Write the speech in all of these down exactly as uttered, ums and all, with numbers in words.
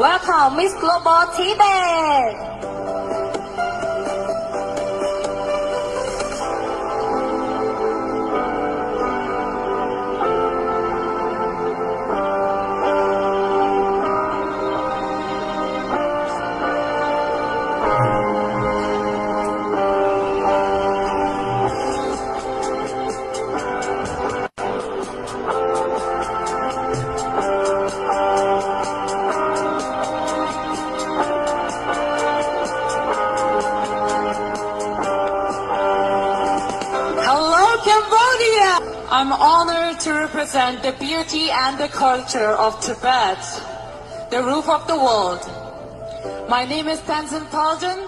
Welcome, Miss Global Tibet. Hello, Cambodia! I'm honored to represent the beauty and the culture of Tibet, the roof of the world. My name is Tenzin Palden.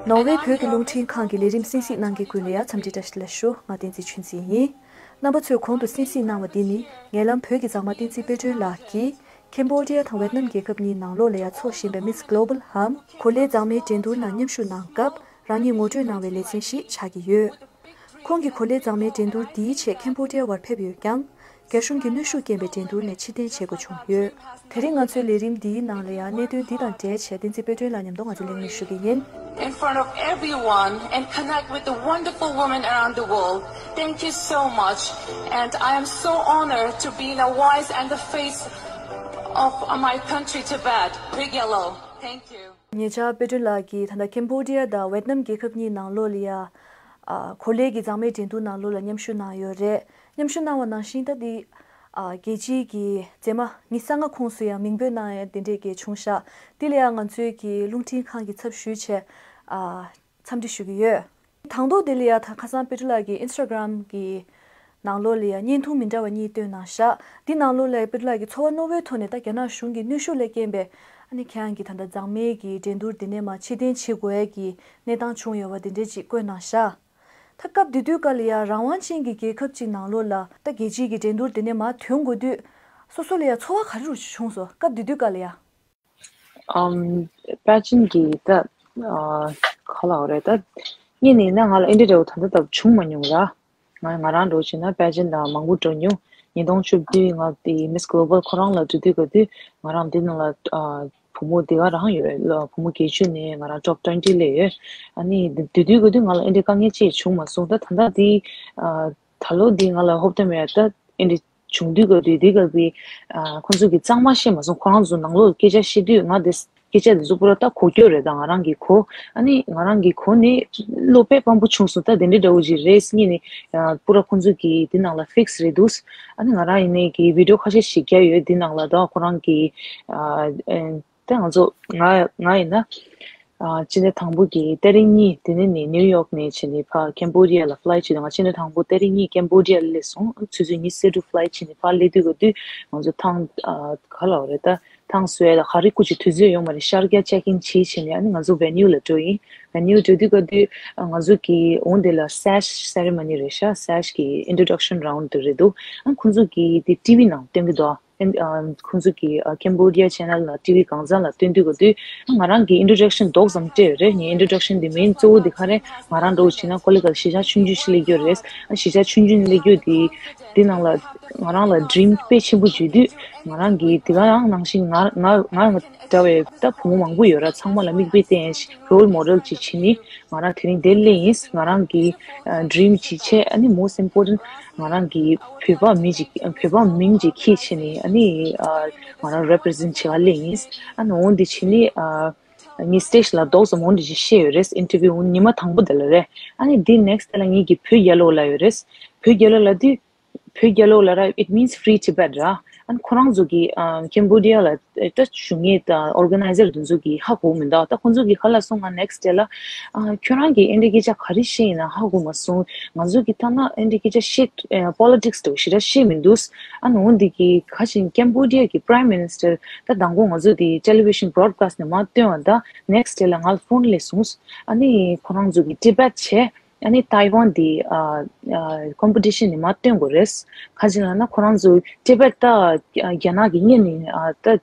ནོར་ཝེ་བོད་ཀྱི་རླུང་འཕྲིན་ཁང་གི་ལས་རིམ་གསན་གཟིགས་གནང་མཁན་ཀུན་ལ་ཡང་འཚམས་འདྲི་བཀྲ་ཤིས་བདེ་ལེགས་ཞུ། ང་བསྟན་འཛིན་ཆོས་འཛིན་ཡིན། རྣམ་པ་ཚོས་གོང་དུ་གསན་གཟིགས་གནང་བ་འདི་ནི་ངའི་ལམ་བོད་ཀྱི་མཛངས་མ་བསྟན་འཛིན་དཔལ་སྒྲོན་ལགས་ཀྱིས་ཁེམ་བྷོ་ཌི་ཡ་དང་ཝེད་ནམ་རྒྱལ་ཁབ་གཉིས་ནང་ལོགས་ལ་ཡང་འཚོགས་བཞིན་པའི་མིས་གྷི་ལོ་བལ་འམ་གོ་ལའི་མཛངས་མའི་འགྲན་བསྡུར་ནང་མཉམ་ཞུགས་གནང་སྐབས་རང་ཉིད་ངོ་སྤྲོད་གནང་བའི་ལེ་ཚན་ཞིག་ཆགས་ཀྱི་ཡོད། ཁོང་གིས་གོ་ལའི་མཛངས་མའི་འགྲན་བསྡུར་འདིའི་ཆེད་ཁེམ་བྷོ་ཌི་ཡ་བར་ཕེབས་ཡོད་ཀྱང་། རྒྱ་གཞུང་གི་གནོན་ཤུགས་རྐྱེན་པས་འགྲན་བསྡུར་ནས་ཕྱིར་འཐེན་བྱེད་དགོས་བྱུང་ཡོད། དེ་རིང་ང་ཚོའི་ལས་རིམ་འདིའི་ནང་ལ་ཡང་གནད་དོན་འདི་དང་འབྲེལ་བྱས་བསྟན་འཛིན་དཔལ་སྒྲོན་ལགས་མཉམ་དུ་ང་ཚོ་གླེང་མོལ་ཞུ་གི་ཡིན། In front of everyone and connect with the wonderful women around the world. Thank you so much. And I am so honored to be in a voice and the face of my country, Tibet. Big hello. Thank you. ཉེ་ཆར་དཔལ་སྒྲོན་ལགས་ཀྱིས་ད་ལྟ་ཁེམ་བྷོ་ཌི་ཡ་དང་ཝེད་ནམ་རྒྱལ་ཁབ་གཉིས་ནང་ལོགས་ལ་ཡ། ཨ། གོ་ལའི་གི་མཛངས་མའི་འགྲན་བསྡུར་ནང་ལོགས་ལ་མཉམ་ཞུགས་གནང་ཡོད་རེད། མཉམ་ཞུགས་གནང་བ་ནང་བཞིན་ད་འདི། ཨ། རྒྱལ་སྤྱིའི་གི་མཛེས་མ་ཉི་ཤུ་རྩ་ལྔ་ཁོངས་སུ་ཡང་མིང་འབོད་གནང་ཡ་དེ་འདྲས་ཀྱི་བྱུང་ཤག་འདི་ལ་ཡང་ང་ཚོའི་གི་རླུང་འཕྲིན་ཁང་གི་ཚབ་ཞུས་བྱས། ཨ། འཚམས་འདྲི་ཞུ་གི་ཡོད། དང་ཐོག་དེ་ལ་ཡ་ད་ཁ་སང་དཔལ་སྒྲོན་ལགས་ཀྱིས་ཨིན་སི་ཊ་གྷི་རམ་གྱི་ནང་ལོགས་ལ་ཡ་བརྙན་ཐུང་མི་འདྲ་བ་གཉིས་བཏོན་གནང་ཤག་འདི་ནང་ལོགས་ལ་ཡ་དཔལ་སྒྲོན་ལགས་ཀྱིས་འཚོ་བ་རྣོ་བོའི་ཐོག་ནས་ད་རྒྱ་ནག་གཞུང་གི་གནོན་ཤུགས་ལས་རྐྱེན་པས་ཨ་ནི་ཁྱེད་རང་གིས་ད་ལྟ་མཛངས་མའི་གི་འགྲན་བསྡུར་འདི་ནས་མར་ཕྱིར་འཐེན་བྱེད་དགོས་ཡ་གི་གནས་སྟངས་བྱུང་ཡོད་པ་འདི་འདྲས་ཅིག་བཀོད་གནང་ཤག་ད་སྐབས་དེ་དུས་སྐབས་ལ་ཡ་རང་དབང་ཅན་གྱི་རྒྱལ་ཁབ་ཅིག་ནང་ལོགས་ལ་ད་རྒྱལ་སྤྱིའི་གི་འགྲན་བསྡུར་འདི་ནས་མར་ཐོན་དགོས་དུས་སོ་སོ་ལ་ཡ་ཚོར་བ་ག་རེ་རུ་བྱུང་སོང་སྐབས་དེ་དུས་སྐབས་ལ་ཡ། ཨམ། པེ་ཅིན་གྱི་ད་ཨ་ག་ལབ་དགོས་རེད་ད། སྔོན་ནས་ཡིན་ན་ང་ལ་ཨེ་འདྲ་འདྲ་བོ་ད་ལྟ་ལྟ་བུ་བྱུང་མ་མྱོང་ར། ང་ང་རང་འདྲ་བོ་བྱས་ན་པེ་ཅིན་ལ་མང་པོ་འགྲོ་མྱོང་། ཉིས་སྟོང་བཅུ་བདུན་ང་དེ་མིས་གྷི་ལོ་བལ་ཁོ་རང་ལ་འགྲོ་དུས་སྐབས་དུས་ང་རང་འདི་ནང་ལ་ཨ་བུ་མོ་དེ་ག་རང་ཡོད་ལ་བུ་མོ་བརྒྱད་ཅུ་ནས་ང་རང་ཊོབ་ཊུ་ཝེན་ཊི་སླེབས་ཡོད། ཨ་ནི་དེ་དུས་སྐབས་དུས་ང་ལ་ཨེ་འདྲ་དཀའ་ངལ་ཅིག་བྱུང་མ་སོང་། ད་ད་ལྟ་འདི་ཨ་ད་ལོ་འདི་ང་ལ་ཧོབ་སྟེ་མེད་ད་ཨེ་འདྲ། བྱུང་དུས་སྐབས་དུས་དེ་སྐབས་ཀྱི་ཨ་ཁོང་ཚོ་གིས་གཙང་མ་བཤད་མ་སོང་། ཁོ་རང་ཚོ་ནང་ལོགས་སྐད་ཆ་བཤད་དུས་ང་དེ་སྐད་ཆ་དེ་ཚོ་པུ་ར་ད་གོ་རྒྱུ་རེད། ད་ང་རང་གི་གོ་ཨ་ནི་ང་རང་གི་གོ་ནི་བློ་དཔེ་ཕམ་པོ་བྱུང་སོང་། ད་དེ་འདྲའི་འདྲ་བོ་ཅིག་རེད་སྙིང་ནས་ཨ་པུ་ར་ཁོང་ཚོ་གིས་དེ་ནང་ལ་ཕིག་སི་རེད་འདུག་ཨ་ནི་ང་རང་ཡིན་ནའི་གི་བི་ཌི་ཡོ་ཁ་ཤས་ཤིག་རྒྱག་ཡོད། དེ་ནང་ལ་ད་ཁོ་རང་གི་ཨ་ཨ། ད་ང་ཚོ་ང་ང་ཡིན་ན། ཨ་སྤྱི་ཟླ་དང་པོ་གི་ཏ་རིག་གཉིས་དེ་ནས་ནི་ནིའུ་ཡོག་ནས་བྱས་ནས་ཕར་ཀེམ་བྷོ་ཌི་ཡ་ལ་ཕི་ལའི་ཊི་བྱས་ནས་ང་སྤྱི་ཟླ་དང་པོ་ཏ་རིག་གཉིས་ཀེམ་བྷོ་ཌི་ཡ་ལ་སླེབས་སོང་། ཆུ་ཚོད་གཉིས་ཙམ་དུ་ཕི་ལའི་ཊི་བྱས་ནས་ཕར་སླེབས་དུས་སྐབས་དུས་ང་ཚོ་ཐང་ཨ་ག་ལབ་དགོས་རེད་ད། ཐང་བཟོ་ཡ་ལ་ག་རེ་སྐུ་མཁྱེན་དུས་ཚོད་ཡོད་མ་རེད། ཤར་རྒྱག་ཅེག་ཨིན་བྱས་བྱས་ནས་ཨ་ནི་ང་ཚོ་ཝེ་ནིའུ་ལ་འགྲོ་ཡིན། ཝེ་ནིའུ་འགྲོ་དུས་སྐབས་དུས་ང་ཚོ་གི་འོང་དེ་ལ་སེ་ཤི་སེ་རི་མོ་ནི་རེད་ཤག་སེ་ཤི་གི་ཨིན་ཊྲོ་ཌག་ཤན་རའུན་ཌི་དེ་རེད་འདུག་ཨ་ཁོང་ཚོ་གི་དེ་ཊི་ཝི་ནང་སྟོན་གི་འདུག་ཨ། ཨ་ཁོང་ཚོ་གི་ཨ་ཀེམ་བྷོ་ཌི་ཡ་ཆེ་ནལ་ལ་ཊི་ཝི་གང་ཟག་ལ་སྟོན་དུས་ག་དུས་ང་རང་གི་ཨིན་ཊྲོ་ཌག་ཤན་རྡོག་ཙམ་སྤྲད་ཡོད་རེད། ངའི་ཨིན་ཊྲོ་ཌག་ཤན་དེ་མེན་གཙོ་བོ་དེ་ག་རེ་ང་རང་འདྲ་བོ་བྱས་ན་ཁོ་ལ་ག་གཞིས་ཆགས་ཆུང་ཆུང་ཞིག་སླེབས་ཡོད་རེད། ཨ་གཞིས་ཆགས་ཆུང་ཆུང་སླེབས་ཡོད་དེ་དེ་ནང་ལ་ང་རང་ལ་ཌི་རིམ་དཔེ་ཆེན་པོ་བརྗོད་དུས་ང་རང་གི་དེ་ག་ཡང་ནང་བཞིན་ང་ང་ང་འདྲ་བའི་ད་བུ་མོ་མང་པོ་ཡོད་ར། ཚང་མ་ལ་མིག་དཔེ་བསྟན་རོལ་མོ་ཌེལ་ཅིག་བྱས་ནི་ང་རང་དེ་རིང་དེ་སླེབས་ཡིན། ང་རང་གི་ཌི་རིམ་ཅིག་བྱས། ཨ་ནི་མོ་སི་ཊི་ཨིམ་པོ་ཊེན་ཊི་ང་རང་གི་བོད་པ་མི་ཅིག་བོད་པ་མིང་ཅིག་ཁྱེར་བྱས་ནས་ཨ་ནི་ཨ་ང་རང་རེ་པི་རི་ཛེན་ཊི་བྱེད་ག་སླེབས་ཡིན། ཨ་ནི་འོང་འདི་བྱས་ནི་ཨ་ངའི་སི་ཊེ་ཇི་ལ་རྡོག་ཙམ་འོང་འདི་ཅིག་བཤད་ཡོད་རེད། ཨིན་ཊར་བིའུ་ཉི་མ་དང་པོ་དེ་ལ་རེད། ཨ་ནི་འདི་ནེག་སི་ཊི་དེ་ལ་ངེད་ཀྱི་བོད་རྒྱལ་ལོ་ལབ་ཡོད་རེད། བོད་རྒྱལ་ལོ་ལབ་དུས་བོད་རྒྱལ་ལོ་ལབ་ར་it means free Tibet ར། ཨ་ནི་ཁོ་རང་ཚོ་གི་ཨ་ཀེམ་བྷོ་ཌི་ཡ་ལ་ད་བཞུགས་མཁན་ད་ཨོར་ག་ནའི་ཛར་དེ་ཚོ་གིས་ཧ་གོ་མི་འདུག་ད་ཁོང་ཚོ་གིས་ག་ལབ་སོང་། ང་ནེག་སི་ཊི་དེ་ལ་ཨ་ཁྱོད་རང་གིས་ཨེ་འདྲའི་སྐད་ཆ་ག་རེ་བཤད་ཡིན་ན་ཧ་གོ་མ་སོང་། ང་ཚོ་གིས་ཐ་ན་ཨེ་འདྲའི་སྐད་ཆ་བཤད་ཨ་པོ་ལི་ཊིག་སི་འདྲ་བོ་ཞེ་དྲག་བཤད་མི་འདུག་ཨ་ནི་འོ་འདི་གི་ཁ་ཅིག་ཀེམ་བྷོ་ཌི་ཡ་གི་པ་རའིམ་མི་ནི་སི་ཊར་ད་མདང་དགོང་ང་ཚོ་དེ་ཊེ་ལི་བི་ཤན་བྷི་རོཌ་ཀ་སི་ཊི་ནས་མར་བཏོན་པ་ད་ནེག་སི་ཊི་དེ་ལ་ང་ལ་ཕོན་སླེབས་སོང་། ཨ་ནི་ཁོ་རང་ཚོ་གིས་ཊི་བེཊ་བྱས། ཨ་ནི་ཏའེ་ཝན་དེ་ཨ་ཨ་ཀོམ་པི་ཊི་ཤན་ནས་མར་བཏོན་དགོས་རེད། ག་ཅི་ལབ་ན་ཁོ་རང་ཚོ་ཊི་བེཊ་ད་ཨ་རྒྱ་ནག་གི་སྔོན་ནས་ཨ་ད་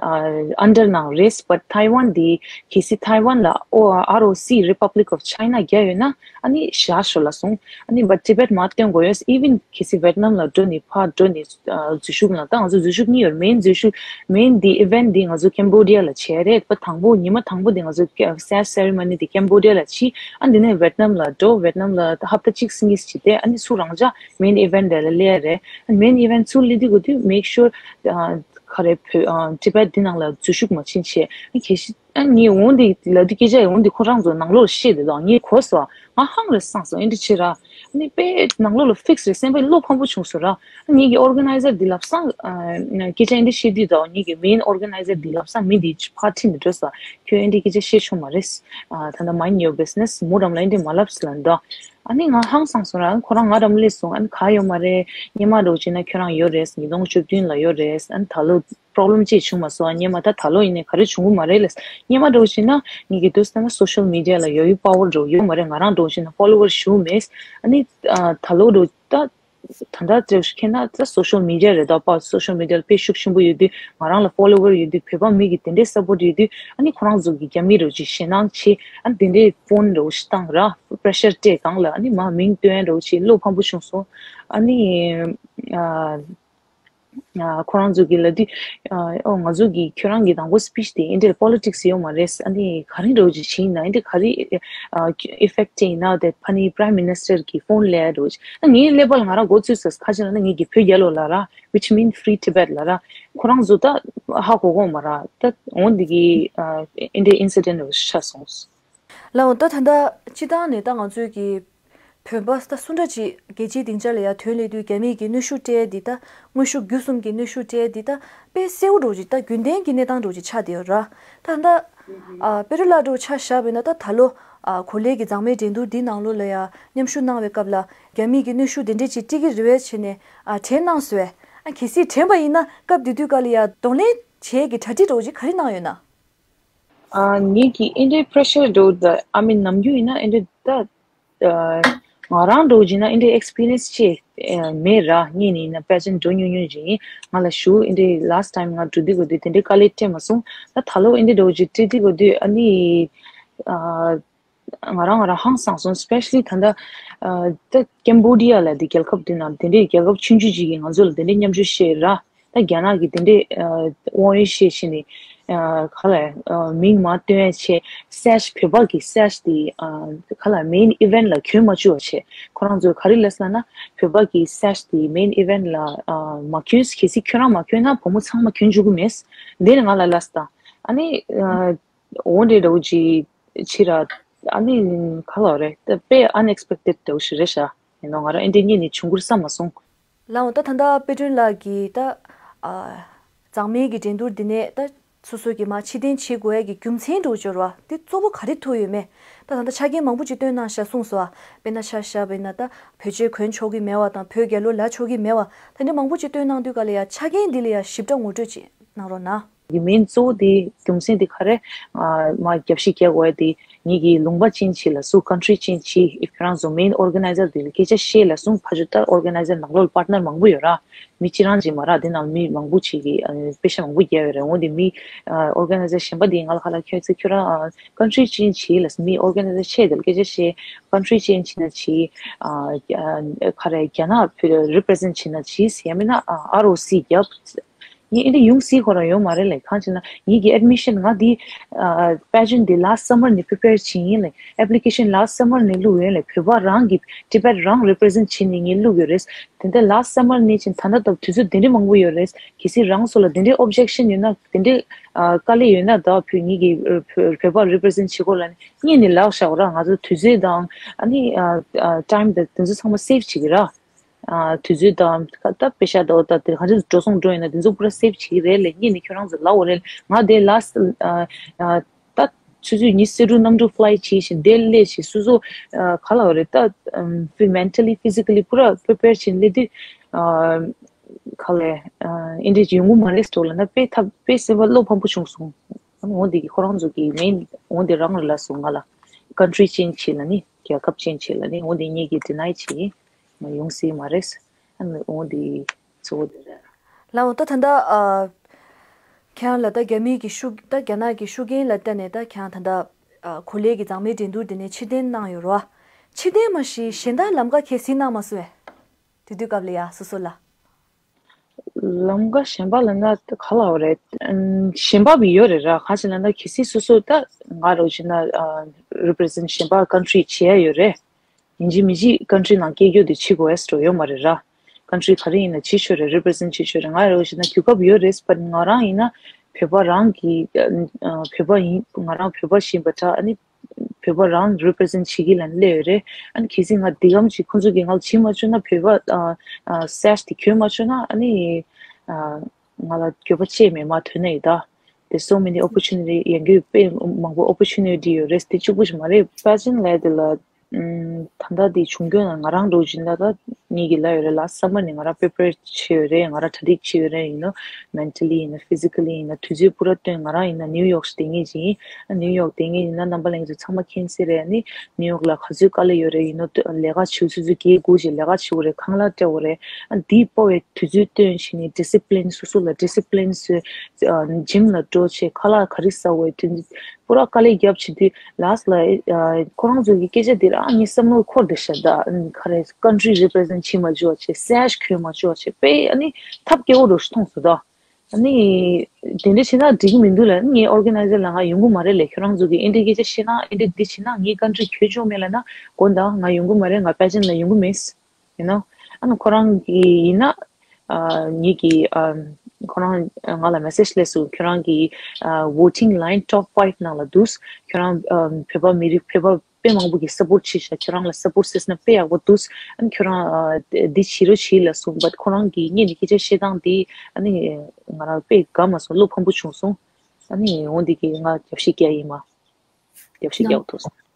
ཨ་under ནང་རེད། But Taiwan འདི་གལ་སྲིད་Taiwan ལ་ཨོ་R O C Republic of China རྒྱག་ཡོད་ན་ཨ་ནི་བཞག་ཤོག་ལབ་སོང་། ཨ་ནི་but Tibet མར་བཏོན་དགོས་ཡོད། Even གལ་སྲིད་Vietnam ལ་འགྲོ་ནས་ཕར་འགྲོ་ནས་ཨ་འཛུལ་ཞུགས་ལ། ད་ང་ཚོ་འཛུལ་ཞུགས་གཉིས་ཡོད། Main འཛུལ་ཞུགས་main འདི་event འདི་ང་ཚོ་Cambodia ལ་བྱས་རེད། པ་དང་པོ་ཉི་མ་དང་པོ་འདི་ང་ཚོ་sage ceremony འདི་Cambodia ལ་བྱས། ཨ་འདི་ནས་Vietnam ལ་འགྲོ། Vietnam ལ་ད་ཧབ་ཏ་གཅིག་གཉིས་བྱས་ཏེ་ཨ་ནི་ཚུར་རང་འཇགས་main event དེ་ལ་སླེབས་རེད། Main event ཚུར་སླེབས་དུས་གོ་དུས་make sure ག་རེ་བོད་ཨ་Tibet འདི་ནང་ལ་འཛུལ་ཞུགས་མ་ཕྱིན་ཆེད། ཨ་གལ་སྲིད་ཨ་ངས་འོང་འདི་ལབ་དུས་སྐད་ཆ་འོང་འདི་ཁོ་རང་ཚོ་ནང་ལོགས་ལ་བཤད་དེ་དང་ངས་གོ་སོང་། ང་ཧང་རེད་སངས་སོང་། ཨེ་འདྲ་བྱེད་ར། ཨ་ནི་དཔེ་ནང་ལོགས་ལ་fix རེད། སེམས་པ་བློ་ཕམ་པོ་བྱུང་སོང་ར། ཨ་ངེད་ཀྱི་organizer འདི་ལབ་སང་ཨ་སྐད་ཆ་ཨེ་འདྲ་བཤད་དུས་དང་ངེད་ཀྱི་main organizer འདི་ལབ་སང་མི་འདི་ཕར་ཁྲིད་ནས་འགྲོ་སོང་། ཁྱོད་ཨེ་འདྲ་སྐད་ཆ་བཤད་ཆོག་མ་རེད། ཨ་ད་ལྟ་mind your business མོ་རམ་ལ་ཨེ་འདྲ་མ་ལབ་ཟེར་ལབ་འདུག་ཨ་ནི་ང་ཧང་སངས་སོང་ར། ཁོ་རང་ང་རམ་སླེབས་སོང་། ཨ་ནི་ག་ཡོད་མ་རེད། སྔོན་མ་འདྲ་བོ་བྱས་ན་ཁྱོད་རང་ཡོད་རེད། ཉིས་སྟོང་བཅུ་བདུན་ལ་ཡོད་རེད། ཨ་ནི་ད་ལོ་problem ཅིག་བྱུང་མ་སོང་། སྔོན་མ་ད་ད་ལོ་ཡིན་ནའི་ག་རེ་བྱུང་གི་མ་རེད་ལབ། སྔོན་མ་འདྲ་བོ་བྱས་ན་ངེད་ཀྱི་དུས་ད་ལྟ་social media ལ་ཡོད་ཡོད་power འདྲ་བོ་ཡོད་མ་རེད། ང་རང་འདྲ་བོ་བྱས་ན་follower ཞེ་པོ་མེད། ཨ་ནི་ཨ་ད་ལོ་འདྲ་བོ་ད་ད་ལྟ་འདྲ་བོ་ཁྱེད་ན་ད་social media རེད་ད། པ་social media ལ་དཔེ་ཤུགས་ཆེན་པོ་ཡོད་དུས། ང་རང་ལ་follower ཡོད་དུས། བོད་པ་མི་གི་དེ་འདྲའི་support ཡོད་དུས། ཨ་ནི་ཁོ་རང་ཚོ་གི་རྒྱ་མི་འདྲ་བོ་ཅིག་ཞེད་སྣང་བྱེད། ཨ་ནི་དེ་འདྲའི་phone འདྲ་བོ་ཞིག་བཏང་ར། pressure སྤྲད་སྒང་ལ་ཨ་ནི་མ་མིང་བཏོན་འདྲ་བོ་བྱེད། བློ་ཕམ་པོ་བྱུང་སོང་། ཨ་ནི་ཨ། ཨ་ཁོ་རང་ཚོ་གིས་ལབ་དུས་ཨ་ཨོ་ང་ཚོ་གིས་ཁྱོད་རང་གི་དང་པོ་speech དེ་ཨེ་འདྲའི་politics ཡོད་མ་རེད། ཨ་ནི་ག་རེ་འདྲ་བོ་ཅིག་བྱས་ཡིན་ན་ཨེ་འདྲ་ག་རེ་ཨ་effect སྤྲད་ཡིན་ན་དེ་ཕ་ནི་prime minister གི་phone སླེབས་འདྲ་བོ་ཅིག་ཨ་ངའི་ཀླད་པ་ལ་ང་རང་མགོ་ཚོས་སོང་། ཁ་ཅིག་ལ་ནི་ངེད་ཀྱི་བོད་རྒྱལ་ལོ་ལབ་ར། Which mean free Tibet ལབ་ར། ཁོ་རང་ཚོ་ད་ཧ་གོ་གོ་མ་ར། ད་འོ་འདི་གི་ཨ་ཨེ་འདྲའི་incident འདྲ་བོ་ཞིག་ཆགས་སོང་། ལགས་འོ། ད་ད་ལྟ་སྤྱིར་བཏང་ནས་ད་ང་ཚོའི་གི་བོད་པ་ད་སུ་འདྲ་ཅིག་རྒྱལ་སྤྱིའི་སྡིངས་ཆ་ལ་ཡར་ཐོན་སླེབས་དུས་རྒྱ་མིས་ཀྱི་གནོན་ཤུགས་སྤྲད་འདི་ད་དངོས་ཤུགས་བརྒྱུད་གསུམ་གྱི་གནོན་ཤུགས་སྤྲད་འདི་ད་དཔེ་གསལ་པོ་འདྲ་བོ་ཅིག་ད་རྒྱུན་ལྡན་གྱི་གནས་སྟངས་འདྲ་བོ་ཅིག་ཆགས་བསྡད་ཡོད་ར། ད་ད་ཨ་པེ་རུ་ལ་འདྲ་བོ་ཆ་བཞག་པ་ཡིན་ན་ད་ད་ལོ་ཨ་གོ་ལའི་གི་མཛངས་མའི་འགྲན་བསྡུར་འདི་ནང་ལོགས་ལ་ཡར་མཉམ་ཞུགས་གནང་བའི་སྐབས་ལ་རྒྱ་མིས་ཀྱི་གནོན་ཤུགས་དེ་འདྲས་ཅིག་སྤྲད་ཀྱི་རེད་པས་བྱས་ནས་ཨ་དྲན་གནང་སོང་། ཨ་གལ་སྲིད་དྲན་པ་ཡིན་ན་སྐབས་དེ་དུས་སྐབས་ལ་ཡར་གདོང་ལེན་བྱེད་ཀྱི་གྲ་སྒྲིག་འདྲ་བོ་ཅིག་ག་རེ་གནང་ཡོད་ན། ཨ་ངེད་ཀྱིས་ཨེ་འདྲའི་pressure འདྲ་བོ་ད་I mean ནམ་རྒྱུན་ཡིན་ན་ཨེ་འདྲའི་ད་ཨ་ང་རང་འདྲ་བོ་བྱས་ན་ཨེ་འདྲའི་experience ཅིག་ཨ་མེད་ར། སྔོན་ནས་ཡིན་ན་pageant འགྲོ་མྱོང་མྱོང་ཅིག་ཡིན། ང་ལ་ཞུ་ཨེ་འདྲའི་last time ང་འགྲོ་དུས་གོ་དུས་དེ་འདྲའི་དཀའ་ལས་སྤྲད་མ་སོང་། ད་ད་ལོ་ཨེ་འདྲའི་འདྲ་བོ་ཅིག་སྤྲད་དུས་གོ་དུས་ཨ་ནི་ཨ་ང་རང་ང་རང་ཧང་སངས་སོང་། Especially ད་ལྟ་ཨ་ད་Cambodia ལ་དེ་རྒྱལ་ཁབ་དེ་ནང་དེ་འདྲའི་རྒྱལ་ཁབ་ཆུང་ཆུང་ཅིག་གིས་ང་ཚོ་ལ་དེ་འདྲའི་མཉམ་ཞུགས་བྱས་ར། ད་རྒྱ་ནག་གིས་དེ་འདྲའི་ཨ་དབང་ཡོད་བཤད་བྱས་ནས་ཨ་ག་ལ་ཨ་མིང་མ་བཏོན་ཡ་བྱས། sage བོད་པ་གི་sage དེ་ཨ་ག་ལ་main event ལ་གྱོན་མ་བཅུག་པ་བྱས། ཁོ་རང་ཚོས་ག་རེ་ལབ་སོང་ན་བོད་པ་གི་sage དེ་main event ལ་ཨ་མ་གྱོན། གལ་སྲིད་ཁྱོད་རང་མ་གྱོན་ན་བུ་མོ་ཚང་མ་གྱོན་བཅུག་གི་མེད། དེ་ནས་ང་ལ་ལབ་སོང་། ཨ་ནི་ཨ་འོ་འདྲའི་འདྲ་བོ་ཅིག་ཕྱིར་ར། ཨ་ནི་ག་ལ་རེད། ད་དཔེ་unexpected འདྲ་བོ་ཞིག་རེད་ཤག་ཡིན་ནོ་ང་རང་ཨེ་འདྲའི་གཉིས་ནས་བྱུང་གི་རེད་བསམ་མ་སོང་། ལགས་འོ། ད་ད་ལྟ་དཔལ་སྒྲོན་ལགས་ཀྱིས་ད་ཨ་མཛངས་མའི་གི་འགྲན་བསྡུར་འདི་ནས་ད་སོ་སོ་གི་མར་ཕྱིར་འཐེན་བྱེད་དགོས་ཡ་གི་རྒྱུ་མཚན་འདྲ་བོ་འབྱོར་བ་འདི་གཙོ་བོ་ག་རེ་ཐུག་ཡོད་མེད། ད་ད་ལྟ་ཆ་རྐྱེན་མང་པོ་ཅིག་བཏོན་གནང་ཤག་གསུངས་སོང་ཨ། དཔེར་ན་ཆ་བཞག་པ་ཡིན་ན་ད་བོད་ཆས་གོན་ཆོག་གི་མེད་པ་དང་བོད་རྒྱལ་ལོ་ལ་ཆོག་གི་མེད་པ་ད་འདྲ་མང་པོ་ཅིག་བཏོན་གནང་དུས་ག་ལ་ཡ་ཆ་རྐྱེན་འདི་ལ་ཡ་ཞིབ་ཕྲ་ངོ་སྤྲོད་ཅིག་གནང་རོགས་གནང་། གི་main གཙོ་བོ་དེ་རྒྱུ་མཚན་དེ་ག་རེ། ཨ་མ་རྒྱབ་བཤིག་རྒྱག་དགོས་དེ་ངེད་ཀྱི་ལུང་པ་ཅན་ཅིག་ལ་སུ་country ཅན་ཅིག་ཨི་ཁྱེད་རང་ཚོ་main organizer དེ་ལ་སྐད་ཆ་བཤད་ལ་སོང་། ཕ་ཇོ་ལྟར་organizer ནང་ལོགས་ལ་partner མང་པོ་ཡོད་ར། མི་གཅིག་རང་ཅིག་མ་ར། དེ་ནང་མི་མང་པོ་ཅིག་གིས་ཨ་པེ་ཤ་མང་པོ་རྒྱབ་ཡོད་རེད། འོ་དེ་མི་ཨ་organizer གཞན་པ་དེ་ང་ལ་ཁ་ལ་ཁྱོད་ཚོ་ཁྱོད་རང་ཨ་country ཅན་ཅིག་ལ་མི་organizer ཆེ་དེ་ལ་སྐད་ཆ་བཤད། country ཅན་ཅིག་ན་ཅིག་ཨ་ཨ་ག་རེ་རྒྱ་ནག་represent བྱེད་ན་ཅིག་ཡང་མིན་ན་ཨ་R O C རྒྱབ། ངས་ཨེ་འདྲ་ཡོང་སྲིད་ཁོ་རང་ཡོད་མ་རེད་ལས། གང་ཅི་ན་ངེད་ཀྱི་admission ང་འདི་ཨ་pageant འདི་last summer ནས་prepare བྱེད་ཡིན་ལས། application last summer ནས་བླུགས་ཡོད་ལས། བོད་པ་རང་གི་Tibet རང་represent བྱེད་ནས་ངས་བླུགས་ཡོད་རེད། དེ་འདྲ་last summer ནས་ཕྱིན་ད་ལྟ་ད་དུས་ཚོད་དེ་འདྲ་མང་པོ་ཡོད་རེད། གལ་སྲིད་རང་ཚོ་ལ་དེ་འདྲའི་objection ཡོད་ན་དེ་འདྲའི་ཨ་དཀའ་ལས་ཡོད་ན་ད་བོད་ངེད་ཀྱི་ཨ་བོད་བོད་པ་represent བྱེད་སྐོར་ལ་ནི་སྔོན་ནས་ལབ་བཞག་ར། ང་ཚོ་དུས་ཚོད་དང་ཨ་ནི་ཨ་ཨ་time དང་དེ་ཚོ་ཚང་མ་save བྱེད་ཀྱི་ར། ཨ་དུས་ཚོད་དང་ད་པེ་ཤ་དང་ད་དེ་ག་ཚོད་འགྲོ་སོང་འགྲོ་ཡིན་ན་དེ་ཚོ་པུ་ར་save བྱེད་ཀྱི་རེད་ལས། སྔོན་ནས་ཁྱོད་རང་ཚོ་ལབ་འོ་རེད། ང་དེ་last ཨ་ཨ་ད་ཆུ་ཚོད་ཉི་ཤུ་རྩ་དྲུག་གནམ་གྲུ་fly བྱས་ཤིང་དེ་སླེབས་ཤིང་སོ་སོ་ཨ་ག་ལབ་རེད། ད་ཨམ་mentally physically པུ་ར་prepare བྱས་སླེབས་དུས་ཨ་ག་ལས་ཨ་ཨེ་འདྲས་ཡོང་གི་མ་རེད་ཟེར་ལབ་ན་དཔེ་ཐབས་དཔེ་སེམས་པ་བློ་ཕམ་པོ་བྱུང་སོང་། འོ་འདི་ཁོ་རང་ཚོ་གི་main འོ་འདི་རང་རེད་ལབ་སོང་ང་ལ། country ཅན་ཅིག་ལ་ནི་རྒྱལ་ཁབ་ཅན་ཅིག་ལ་ནི་འོ་འདི་ངེད་ཀྱིས་deny བྱས། མ་ཡོང་སྲིད་མ་རེད། ཨ་ནི་འོ་འདི་གཙོ་བོ་འདི་རེད། ལགས་འོ། ད་ད་ལྟ་ཨ་ ཁྱེད་རང་ལ་ད་རྒྱ་མིའི་གི་ཤུགས་ད་རྒྱ་ནག་གི་ཤུགས་རྐྱེན་ལ་བརྟེན་ནས་ད་ཁྱེད་རང་ད་ལྟ་ཨ་གོ་ལའི་གི་མཛངས་མའི་འགྲན་བསྡུར་དེ་ནས་ཕྱིར་འཐེན་གནང་ཡོད་རེད་བ། ཕྱིར་འཐེན་མ་གཞི་གཞན་དག་ལམ་ཁ་གལ་སྲིད་གནང་མ་སོང་བས། དེ་དུས་སྐབས་ལ་ཡ་སོ་སོ་ལ། ལམ་ཁ་གཞན་པ་ལབ་ན་ག་ལབ་དགོས་རེད། ཨམ་གཞན་པ་བི་ཡོད་རེད་ར། ག་ཅི་ལབ་ན་གལ་སྲིད་སོ་སོ་ད་ང་རོགས་བྱེད་ན་ཨ་རི་པི་རི་ཛེན་གཞན་པ་ཀན་ཊི་རི་བྱེད་ཡ་ཡོད་རེད། ཡིན་གཅིག་མིན་གཅིག་ཀན་ཊི་རི་ནང་སྐད་རྒྱུག་དེ་བྱེད་དགོས་ཡ་ཟེར་ཡོད་མ་རེད་ར། ཀན་ཊི་རི་ག་རེ་ཡིན་ན་བྱེད་ཆོག་རེད། རི་པི་རི་ཛེན་བྱེད་ཆོག་རེད། ང་རོགས་བྱེད་ན་གོ་སྐབས་ཡོད་རེད། བཊ་ང་རང་ཡིན་ན་བོད་པ་རང་གི་ཨ་བོད་པ་ཡིན། ང་རང་བོད་པ་ཞིག་ཡིན་པ་འདྲ། ཨ་ནི་བོད་པ་རང་རི་པི་རི་ཛེན་བྱེད་ཀྱི་ལ་སླེབས་ཡོད་རེད། ཨ་ནི་གལ་སྲིད་ང་འདི་གམ་ཅིག་ཁོང་ཚོ་གིས་ང་ལ་བྱེད་མ་བཅུག་ན་བོད་པ་ཨ་ཨ་སེ་ཤི་དེ་གྱོན་མ་བཅུག་ན་ཨ་ནི་ཨ་ང་ལ་འགྱོད་པ་ཅི་མེད་མ་ཐོན་ནས་ཡོད་ད། དེ་so many opportunity ཡང་གི་དཔེ་མང་པོ་opportunity ཡོད་རེད། དེ་གཅིག་པུ་ཞིག་མ་རེད། པེ་ཇེན་ལབ་དེ་ལ་ཨམ་ད་ལྟ་དེ་བྱུང་རྒྱུ་ན་ང་རང་འདྲ་བོ་ཅིག་ཡིན་ན་ད་ངེད་ཀྱི་ལ་ཡོད་རེད། ལ་སམ་མར་ནས་ང་རང་པི་རི་པེར་བྱས་ཡོད་རེད། ང་རང་གྲ་སྒྲིག་བྱས་ཡོད་རེད། ཡིན་ནོ་མེན་ཊལ་ལི་ཡིན་ན་ཕི་ཟི་ཀལ་ལི་ཡིན་ན་དུས་ཚོད་སྤུ་ར་བཏོན། ང་རང་ཡིན་ན་ནིའུ་ཡོག་བསྡད་མཁན་ཅིག་ཡིན། ཨ་ནིའུ་ཡོག་བསྡད་མཁན་ཡིན་ན་རྣམ་པ་ལྷན་རྒྱས་ཚང་མ་མཁྱེན་གསལ་རེད། ཨ་ནི་ནིའུ་ཡོག་ལ་ག་ཚོད་དཀའ་ལས་ཡོད་རེད། ཡིན་ནོ་ལས་ཀ་བྱེད་ཆུ་ཚོད་བརྒྱད་དགུ་ཅིག་ལས་ཀ་བྱེད་དགོས་རེད། ཁང་གླ་སྤྲད་དགོས་རེད། ཨ་འདི་སྤོ་བའི་དུས་ཚོད་བཏོན་བྱས་ནས་ཌི་སི་པི་ལིན་སོ་སོ་ལ་ཌི་སི་པི་ལིན་བཟོས། ཇིམ་ལ་འགྲོ་བྱས་ཁ་ལག་ག་རེ་ཟ་དགོས་དེ་འདི་པུ་ར་དཀའ་ལས་རྒྱབ་བྱེད་དུས་ལ་སི་ལ་ཁོ་རང་ཚོ་གི་སྐད་ཆ་འདི་རང་ངའི་བསམ་བློར་འཁོར་བསྡད་ཤག་ད་ག་རེ་ཀན་ཊི་རི་རི་པི་རི་ཛེན་བྱེད་མ་བཅུག་བྱས་སེ་ཤི་གྱོན་མ་བཅུག་བྱས་དཔེ་ཨ་ནི་ཐབས་སྐྱོ་བོ་འདྲ་ཞིག་མཐོང་སོང་ད། ཨ་ནི། དེ་འདྲ་བྱས་ན་འགྲིག་གི་མི་འདུག་ལབ་ནི་ངའི་ཨོར་ག་ནའི་ཛར་ལ་ང་ཡོང་གི་མ་རེད་ལབ། ཁྱོད་རང་ཚོ་གིས་ཨེ་འདྲའི་སྐད་ཆ་བཤད་ན་ཨེ་འདྲ་འདི་བྱས་ན་ངའི་ཀན་ཊི་རི་གྱོད་ཆོག་མེད་ལབ་ན་དགོངས་དག་ང་ཡོང་གི་མ་རེད། ང་པེ་ཇེན་ལ་ཡོང་གི་མེད། ཡིན་ནོ། ཨ་ནི་ཁོ་རང་གིས་ཡིན་ན། ཨ་ངེད་ཀྱི་ཨ་ཁོ་རང་ང་ལ་མེ་སེ་ཇི་སླེབས་སོང་། ཁྱོད་རང་གི་ཨ་voting line top five ནང་ལ་འདུག་ཁྱོད་རང་ཨ་བོད་པ་མི་རིགས་བོད་པ་དཔེ་མང་པོ་གིས་སབ་པོར་བྱས་ཤག་ཁྱོད་རང་ལ་སབ་པོར་བྱས་ན་དཔེ་ཡག་པོ་འདུག་ཨ་ནི་ཁྱོད་རང་ཨ་འདི་བྱེད་རོགས་བྱེད་ལབ་སོང་། བཊ་ཁོ་རང་གིས་ངེད་ནས་སྐད་ཆ་བཤད་སྟངས་འདི་ཨ་ནི་ང་རང་དཔེ་དགའ་མ་སོང་། བློ་ཕམ་པོ་བྱུང་སོང་། ཨ་ནི་འོ་འདི་གིས་ང་རྒྱབ་བཤིག་རྒྱག་ཡིན་མ། རྒྱབ་བཤིག་རྒྱག་ཐུབ་སོང་།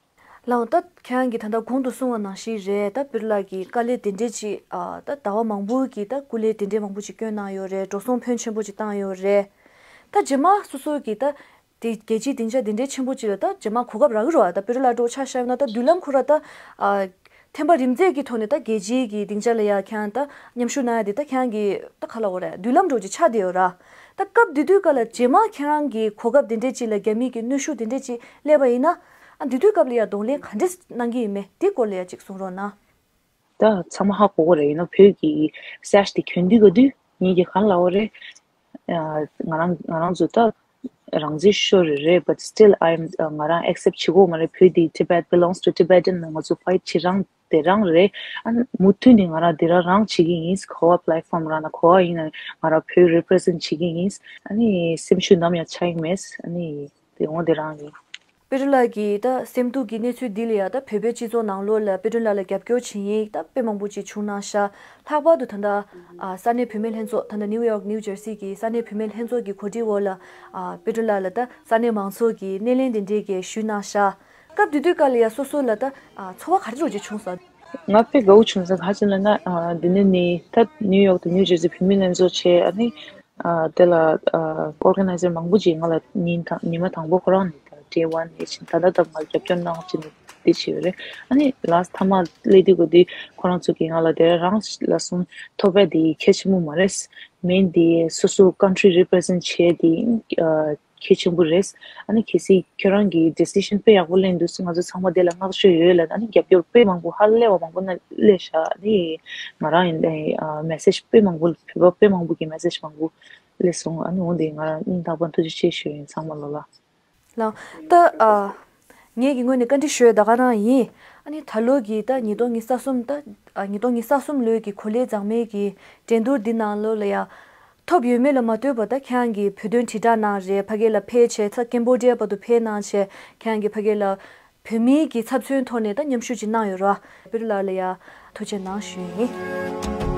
ལགས་འོང་། ད་ཁྱེད་རང་གིས་ད་ལྟ་གོང་དུ་གསུངས་པ་ནང་བཞིན་རེད། ད་པི་རུ་ལགས་ཀྱིས་དཀའ་ལས་དེ་འདྲས་ཅིག་ཨ་ད་ཟླ་བ་མང་པོ་གི་ད་སྐུ་ལས་དེ་འདྲས་མང་པོ་ཅིག་བསྐྱོན་གནང་ཡོད་རེད། འགྲོ་སོང་ཕོན་ཆེན་པོ་ཅིག་བཏང་ཡོད་རེད། ད་རྗེས་མ་སོ་སོ་གིས་ད་དེ་རྒྱལ་སྤྱིའི་སྡིངས་ཆ་དེ་འདྲའི་ཆེན་པོ་ཅིག་ལ་ད་རྗེས་མ་གོ་སྐབས་རག་གི་རེད་བ། ད་པི་རུ་ལགས་འདྲ་བོ་ཆ་བཞག་ན་ད་མདུན་ལམ་ཁོ་ར་ད་ཨ་ཐེམ་པ་རིམ་འཛེགས་ཀྱི་ཐོག་ནས་ད་རྒྱལ་སྤྱིའི་གི་སྡིངས་ཆ་ལ་ཡ་ཁྱེད་རང་ད་མཉམ་ཞུགས་གནང་ཡ་དེ་ད་ཁྱེད་རང་གི་ད་ག་ལབ་དགོས་རེད། མདུན་ལམ་འདྲ་བོ་ཅིག་ཆགས་བསྡད་ཡོད་ར། ད་སྐབས་དེ་དུས་སྐབས་ལ་རྗེས་མ་ཁྱེད་རང་གི་གོ་སྐབས་དེ་འདྲས་ཅིག་ལ་རྒྱ་མི་གི་གནོན་ཤུགས་དེ་འདྲས་ཅིག་སླེབས་པ་ཡིན་ན། ཨ་དེ་དུས་སྐབས་ལ་ཡ་གདོང་ལེན་ག་འདྲས་གནང་གི་ཡིན་མེད་དེ་སྐོར་ལ་ཡ་ཅིག་གསུང་རོགས་གནང་། ད་ཚང་མ་ཧ་གོ་གི་རེད། ཡིན་ནའང་བོད་ཀྱི་སེ་ཤི་དེ་གྱོན་དུས་ག་དུས་ངེད་ཀྱིས་ག་ལབ་དགོས་རེད། ཨ་ང་རང་ང་རང་ཚོ་ད་རང་བཙན་ཤོར་རེད་རེད། But still I am ང་རང་ཨེག་སེབ་བྱེད་ཀྱི་ཡོད་མ་རེད། བོད་འདི་Tibet belongs to Tibetan ལ་ང་ཚོ་ཕའིཊ་བྱེད་རང་དེ་རང་རེད། ཨ་ནི་མུ་མཐུད་ནས་ང་རང་དེ་རང་རང་བྱེད་ཀྱི་ཡིན། ག་པར་པི་ལེཊ་ཕོམ་རང་ན་ག་པར་ཡིན་ན་ང་རང་བོད་རི་པི་རི་ཛེན་བྱེད་ཀྱི་ཡིན། ཨ་ནི་སེམས་ཤུགས་ནམ་ཡང་ཆག་གི་མེད། ཨ་ནི་དེ་འོང་དེ་རང་ཡིན། པི་རུ་ལགས་ཀྱི་ད་སེམས་སྡུག་གི་གནས་ཚུལ་འདི་ལ་ཡ་ད་བོད་པའི་སྤྱི་ཚོགས་ནང་ལོགས་ལ་པི་རུ་ལགས་ལ་རྒྱབ་སྐྱོར་བྱེད་མཁན་ད་དཔེ་མང་པོ་ཅིག་བྱུང་གནང་ཤག་ལྷག་པར་དུ་ད་ལྟ་ཨ་ས་གནས་བུད་མེད་ལྷན་ཚོགས། ད་ལྟ་ནིའུ་ཡོག་ནིའུ་ཇར་སི་གི་ས་གནས་བུད་མེད་ལྷན་ཚོགས་ཀྱི་གོ་སྒྲིག་འོག་ལ་ཨ་པི་རུ་ལགས་ལ་ད་ས་གནས་མང་ཚོགས་ཀྱིས་སྣེ་ལེན་དེ་འདྲའི་གི་ཞུས་གནང་ཤག་སྐབས་དེ་དུས་སྐབས་ལ་ཡ་སོ་སོ་ལ་ད་ཨ་ཚོར་བ་ག་རེ་འདྲ་ཅིག་བྱུང་སོང་། ང་དཔེ་དགའ་བོ་བྱུང་སོང་། ག་རེ་ལབ་ན་ཨ་འདི་ནས་ནི་ད་ནིའུ་ཡོག་དང་ནིའུ་ཇར་སི་བུད་མེད་ལྷན་ཚོགས་བྱས། ཨ་ནི་ཨ་དེ་ལ་ཨ་ཨོར་ག་ནའི་ཛར་མང་པོ་ཅིག་ང་ལ་ཉིན་དང་ཉི་མ་དང་པོ་ཁོ་རང་ནས་ད་ཌེ་ཝན་ནས་བྱས་ད་ལྟ་ད་ང་ལ་རྒྱབ་སྐྱོར་གནང་བྱས་ནས་འདི་བྱས་ཡོད་རེད། ཨ་ནི་ལ་སི་མཐའ་མ་སླེབས་དུས་ག་དུས་ཁོ་རང་ཚོ་གིས་ང་ལ་དེ་རང་ལབ་སོང་། ཐོབ་པ་དེ་གལ་ཆེན་པོ་མ་རེད། མེན་དེ་སོ་སོ་ཀན་ཊི་རི་རི་པི་རི་ཛེན་བྱས་དེ་ཨ་གལ་ཆེན་པོ་རེད། ཨ་ནི་གལ་སྲིད་ཁྱོད་རང་གིས་ཌི་སི་ཤན་དཔེ་ཡག་པོ་ལེན་འདུག་ཟེར། ང་ཚོ་ཚང་མ་དེ་ལ་བསྔགས་བརྗོད་ཡོད་ལབ། ཨ་ནི་རྒྱབ་སྐྱོར་དཔེ་མང་པོ་ཧ་ལས་པ་མང་པོ་ན་སླེབས་ཤག་ཨ་ནི་ང་རང་ཡིན་ནའི་ཨ་མེ་སེ་ཇི་དཔེ་མང་པོ་བོད་པ་དཔེ་མང་པོ་གིས་མེ་སེ་ཇི་མང་པོ་སླེབས་སོང་། ཨ་ནི་འོ་འདི་ང་རང་སྙིང་ཐག་པ་ཐུགས་རྗེ་ཆེ་ཞུ་ཡིན་ཚང་མ་ལོ་ལ། ལགས། ད་ཨ་ངེད་ཀྱི་ངོས་ནས་བཀའ་འདྲི་ཞུ་ཡ་ད་ག་རང་ཡིན། ཨ་ནི་ད་ལོ་གི་ད་ཉིས་སྟོང་ཉི་ཤུ་རྩ་གསུམ་ད་ཨ་ཉིས་སྟོང་ཉི་ཤུ་རྩ་གསུམ་ལོའི་གི་གོ་ལའི་མཛངས་མའི་གི་འགྲན་བསྡུར་འདི་ནང་ལོགས་ལ་ཡ་ཐོབ་ཡོད་མེད་ལ་མ་ལྟོས་པར་ད་ཁྱེད་རང་གིས་བོད་དོན་དྲིལ་བསྒྲགས་གནང་རེད། ཕ་གི་ལ་ཕེབས་བྱས་ཚ་ཀེམ་བོ་ཌི་ཡ་བར་དུ་ཕེབས་གནང་བྱས་ཁྱེད་རང་གིས་ཕ་གི་ལ་བོད་མིའི་གི་ཚབ་མཚོན་ཐོག་ནས་ད་མཉམ་ཞུགས་ཅིག་གནང་ཡོད་རེད་བ། པི་རུ་ལགས་ལ་ཡ་ཐུགས་རྗེ་གནང་ཞུ་ཡིན།